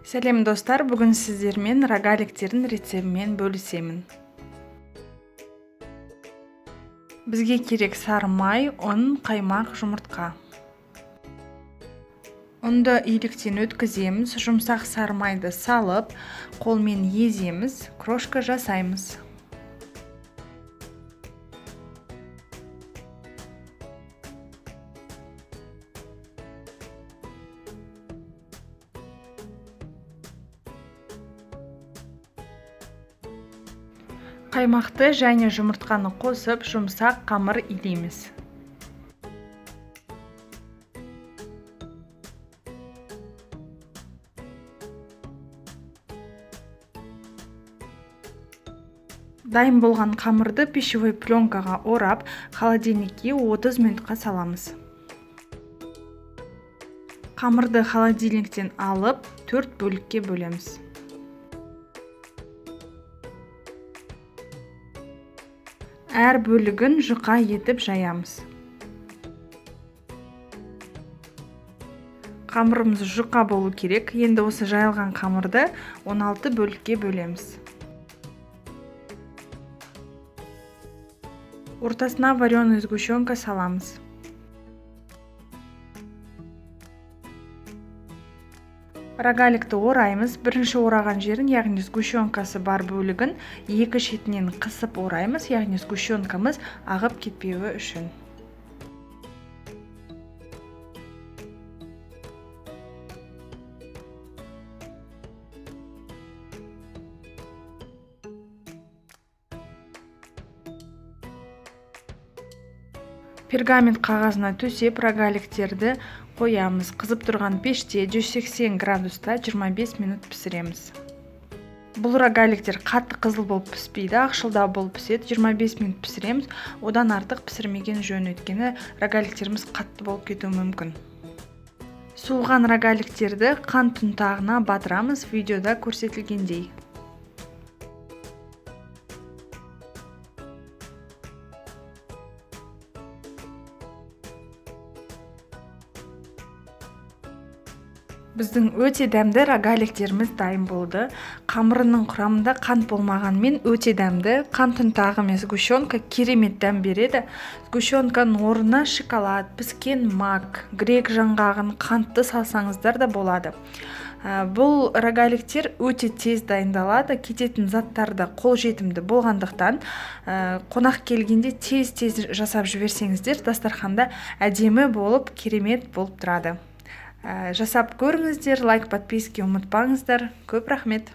Сәлем, достар! Бүгін сіздермен рогаликтердің рецептімен бөлісемін. Бізге керек сары май, ұн, қаймақ, жұмыртқа. Ұнды илектен өткіземіз, жұмсақ сары майды салып, қолмен еземіз, крошка жасаймыз. Қаймақты және жұмыртқаны қосып, жұмсақ қамыр илейміз. Дайын болған қамырды пищевой пленкаға орап, холодильникке 30 минутқа саламыз. Қамырды холодильниктен алып, 4 бөлікке бөлеміз. Әр бөлігін жұқа етіп жаямыз. Қамырымыз жұқа болу керек. Енді осы жайылған қамырды 16 бөлікке бөлеміз. Ортасына вареный сгущенка саламыз. Рогаликті ораймыз. Бірінші ораған жерін, яғни сгущенкасы бар бөлігін екі шетінен қысып ораймыз, яғни сгущенкамыз ағып кетпеуі үшін. Пергамент қағазына төсеп рогаликтерді қоямыз. Қызып тұрған пеште 180 градуста 25 минут пісіреміз. Бұл рогаликтер қатты қызыл болып піспейді, ақшылдау болып піседі. 25 минут пісіреміз. Одан артық пісірмеген жөн, өйткені рогаликтеріміз қатты болып кетуі мүмкін. Суыған рогаликтерді қант ұнтағына батырамыз, видеода көрсетілгендей. Біздің өте дәмді рогаликтеріміз дайын болды. Қамырының құрамында қант болмағанмен өте дәмді. Қант ұнтағы мен сгущенка керемет дәм береді. Сгущенканың орнына шоколад, піскен мак, грек жаңғағын, қантты салсаңыздар да болады. Бұл рогаликтер өте тез дайындалады. Кететін заттар да қолжетімді болғандықтан, қонақ келгенде тез-тез жасап жіберсеңіздер, дастарханда әдемі болып, керемет болып тұрады. Жасап көріңіздер, лайк, подписки ұмытпаңыздар. Көп рахмет.